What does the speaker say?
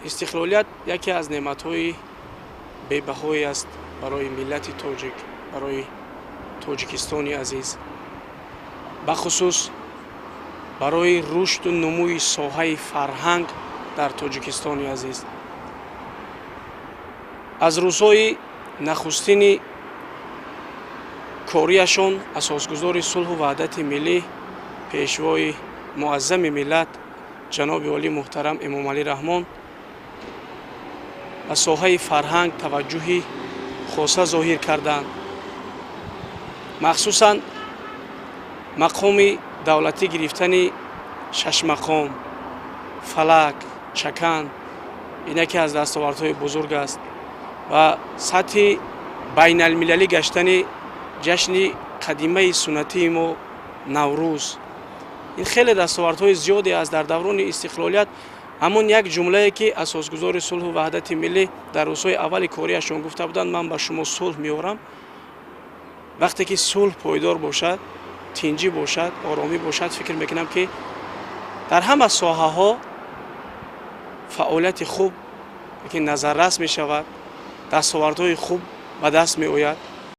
Истиқлолият яке аз неъматҳои бебаҳое аст барои миллати тоҷик, барои Тоҷикистони азиз, бахусус барои рушду нумӯи соҳаи фарҳанг дар Тоҷикистони азиз. Аз рӯзҳои нахустини кориашон асосгузори сулҳу ваҳдати миллӣ, пешвои муаззами миллат, ҷаноби олӣ муҳтарам Эмомалӣ Раҳмон ба соҳаи фарҳанг таваҷҷӯҳи хоса зоҳир карданд. Махсусан мақоми давлатӣ гирифтани шашмақом, фалак, чакан ин яке аз дастовардҳои бузург аст ва сатҳи байналмилалӣ гаштани ҷашни қадимаи суннатии мо Наврӯз, ин хеле дастовардҳои зиёде аст дар даврони истиқлолият. Ҳамон як ҷумлае, ки асосгузори сулҳу ваҳдати миллӣ дар рӯзҳои аввали кориашон гуфта буданд: «Ман ба шумо сулҳ меорам». Вақте ки сулҳ пойдор бошад, тинҷӣ бошад, оромӣ бошад, фикр мекунам, ки дар ҳама соҳаҳо фаъолияти хуб ки назаррас мешавад, дастовардҳои хуб ба даст меояд.